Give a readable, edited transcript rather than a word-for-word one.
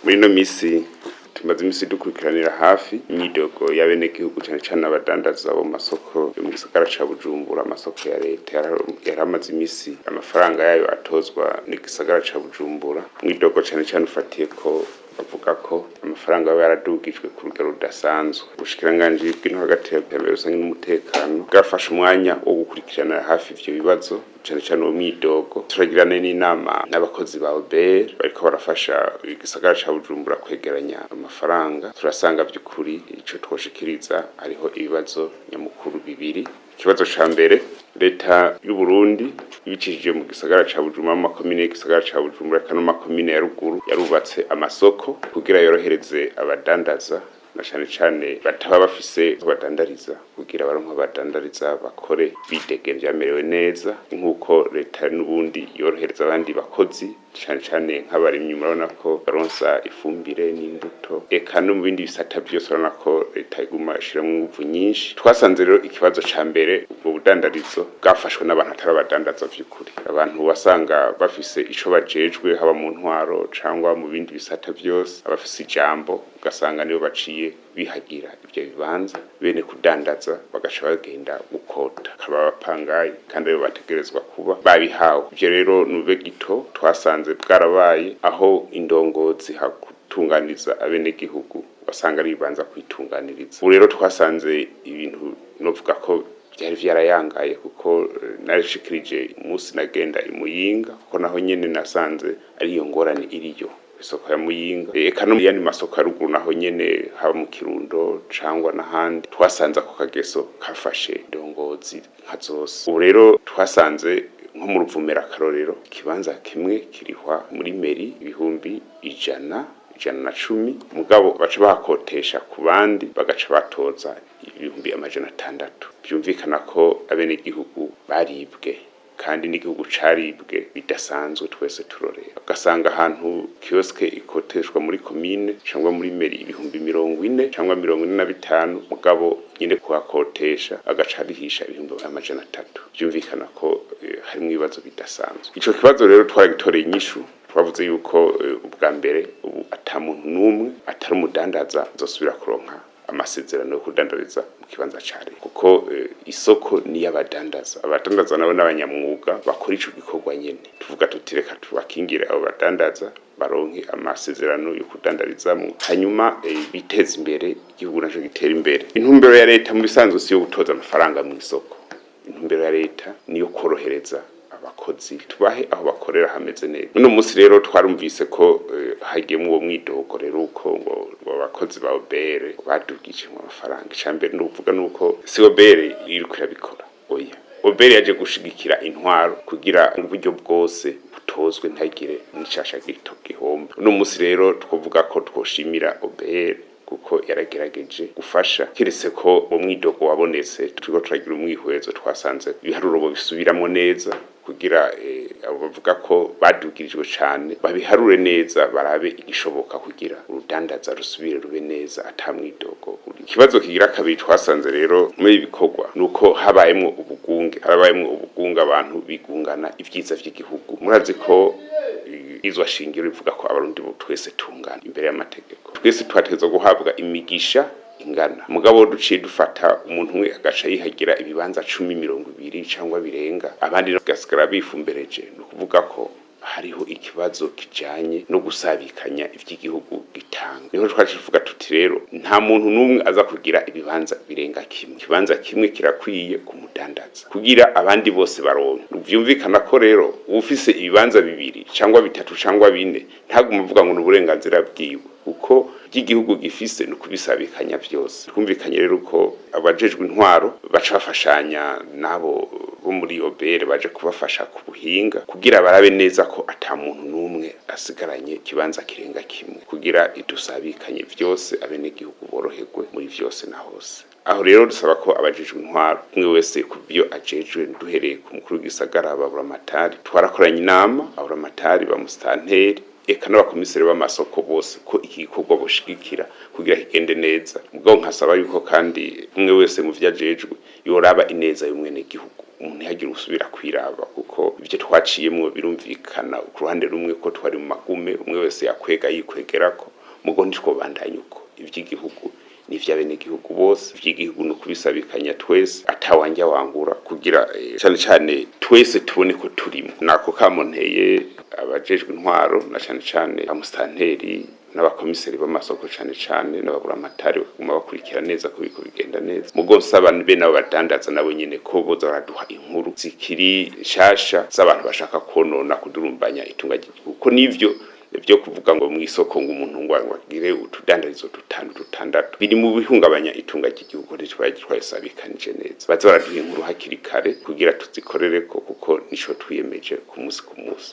Muri ino misi tumaze imisi dukurikiranira hafi imyidogo y'abenegihugu, cane cane abadandaza bo mu masoko yo mu gisagara ca Bujumbura. Amasoko ya leta yaramaze imisi amafaranga yayo atozwa n'igisagara ca Bujumbura. Umwidogo cane cane ufatiye ko bavuga ko amafaranga aba yaradugijwe ku rugero rudasanzwe. Ubushikiranganji bw'intwaro hagati y'iterambere rusange n'umutekano bwafashe umwanya wo gukurikiranira hafi ivyo bibazo, cane cane uwo mwidogo. Turagirana n'inama n'abakozi ba OBR bariko barafasha igisagara ca Bujumbura kwegeranya amafaranga. Turasanga vy'ukuri ico twoshikiriza, hariho ibibazo nyamukuru bibiri. Ikibazo ca mbere, leta y'u Burundi ibicishije mu gisagara ca Bujumbura, mu makomine y'igisagara ca Bujumbura eka no mu makomine ya ruguru, yarubatse amasoko kugira yorohereze abadandaza, na cane cane bataba bafise aho badandariza, kugira baronke aho badandariza, bakore bidegemvya, bamerewe neza, nk'uko leta n'ubundi yorohereza abandi bakozi, cane cane nk'abarimyi. Murabona ko baronsa ifumbire n'imbuto, eka no mu bindi bisata byose urabona ko leta iguma ishiramwo inguvu nyinshi. Twasanze rero ikibazo ca mbere, ubwo budandarizo bwafashwe n'abantu atari abadandaza vy'ukuri. Abantu wasanga bafise ico bajejwe, haba mu ntwaro cangwa mu bindi bisata vyose, abafise ijambo, ugasanga nibo baciye bihagira ivyo bibanza, bene kudandaza bagaca bagenda gukota, akaba abapangayi kandi aribo bategerezwa kuba babihawe. Ivyo rero nube gito, twasanze bwarabaye aho indongozi hagutunganiza abenegihugu wasanga ari ibibanza kwitunganiriza. Ubu rero twasanze ibintu novuga ko vyari vyarayangaye, kuko narishikirije umunsi nagenda i Muyinga, kuko naho nyene nasanze ariyo ngorane iriyo, isoko ya Muyinga, eka no yandi masoko ya ruguru, naho nyene haba mu Kirundo cangwa n'ahandi, twasanze ako kageso kafashe indongozi nka zose. Ubu rero twasanze nko mu Ruvumera, akarorero, ikibanza kimwe kirihwa muri meri 100,000, 110, mugabo baca bahakotesha ku bandi, bagaca batoza 600,000. Vyumvikana ko abenegihugu baribwe, kandi n'igihugu caribwe bidasanzwe, twese turorera. Ugasanga ahantu kioske ikoteshwa muri komine cyangwa muri meri 40,000 cyangwa 45, mugabo nyine kuhakotesha agaca arihisha 300,000. Vyumvikana ko harimwo ibibazo bidasanzwe. Ico kibazo rero twaragitoreye inyishu. Twavuze yuko ubwa mbere ubu ata muntu n'umwe atari umudandaza azosubira kuronka amasezerano yo kudandariza mu kibanza ca leta, kuko isoko ni y'abadandaza. Abadandaza nabo n'abanyamwuga bakora ico gikorwa nyene. Tuvuga tuti reka tubakingire abo badandaza, baronke amasezerano yo kudandarizamwo, hanyuma biteze imbere, igihugu naco gitera imbere. Intumbero ya leta mu bisanzwe si yo gutoza amafaranga mu isoko. Intumbero ya leta niyo korohereza abakozi, tubahe aho bakorera hameze neza. Uno munsi rero twarumvise ko hagiyemwo uwo mwidogo rero uko ngo abakozi ba OBR badugije mu amafaranga. Icambere ni ukuvuga nuko si OBR iriko irabikora, oya. OBR yaje gushigikira intwaro kugira uburyo bwose butozwe ntagire n'icasha gito gihomba. Uno munsi rero twovuga ko twoshimira OBR kuko yaragerageje gufasha, kiretse ko uwo mwidogo wabonetse. Turiko turagira umwihwezo, twasanze ibiharuro bisubiramwo neza kugira abo bavuga ko badugirijwe cane babiharure neza, barabe igishoboka kugira urudandaza rusubire rube neza ata mwidogo uri. Ikibazo kigira kabiri twasanze rero muri ibi bikorwa nuko habayemwo ubugunge, harabayemwo ubugunge, abantu bigungana ivyiza vy'igihugu. Murazi ko izwa shingiro rivuga ko abarundi bo twese tungana imbere y'amategeko, twese twategerezwa guhabwa imigisha ingana. Mugabo duciye dufata umuntu umwe agaca yihagira ibibanza 10, 20 cyangwa birenga, abandi bagasigara bifumbereje, ni ukuvuga ko hariho ikibazo kijanye no gusabikanya ivy'igihugu gitanga. Niho twaje tuvuga tuti rero nta muntu n'umwe aza kugira ibibanza birenga kimwe, ikibanza kimwe kirakwiye kumudandaza kugira abandi bose baronke. Vyumvikana ko rero ufise ibibanza bibiri cyangwa bitatu cyangwa bine ntagume uvuga ngo ni uburenganzira bwiwe, kuko igihugu gifise ni ukubisabikanya vyose. Twumvikanye rero ko abajejwe intwaro baca bafashanya n'abo bo muri OBR baje kubafasha ku buhinga, kugira barabe neza ko ata muntu n'umwe asigaranye ikibanza kirenga kimwe, kugira idusabikanye vyose, abenegihugu boroherwe muri vyose na hose. Aho rero dusaba ko abajejwe intwaro, umwe wese ku byo ajejwe, duhereye ku mukuru w'igisagara, baburamatari, twarakoranye inama, aburamatari ba musitanteri, eka n'abakomiseri b'amasoko bose, ko iki gikorwa boshigikira kugira kigende neza. Mugabo nkasaba yuko kandi umwe wese mu vyo ajejwe yoraba ineza y'umwenegihugu. Umuntu ntihagire usubira kwiraba, kuko ivyo twaciyemwo birumvikana ku ruhande rumwe ko twari mu magume, umwe wese yakwega yikwegerako. Mugo ntitwobandanya uko. Ivy'igihugu ni ivy'abenegihugu bose, ivy'igihugu ni ukubisabikanya twese, atawanja wangura, kugira cane cane twese tubone ko turimo. Nako kamo nteye abajejwe intwaro, na cane cane amusitanteri n'abakomiseri b'amasoko, cane cane n'ababuramatari, bakaguma bakurikira neza ko biriko bigenda neza. Mugo nsaba be nabo badandaza nabo nyene ko boza baraduha inkuru zikiri nshasha z'abantu bashaka konona, kudurumbanya itunga ry'igihugu, ko nivyo byo kuvuga ngo mw'isoko ngo umuntu ngo agire utudandarizo dutanu, dutandatu, biri mu bihungabanya itunga ry'igihugu. Ntitwari twabisabikanije neza. Baza baraduha inkuru hakiri kare kugira tuzikorereko, kuko nico twiyemeje ku munsi ku munsi.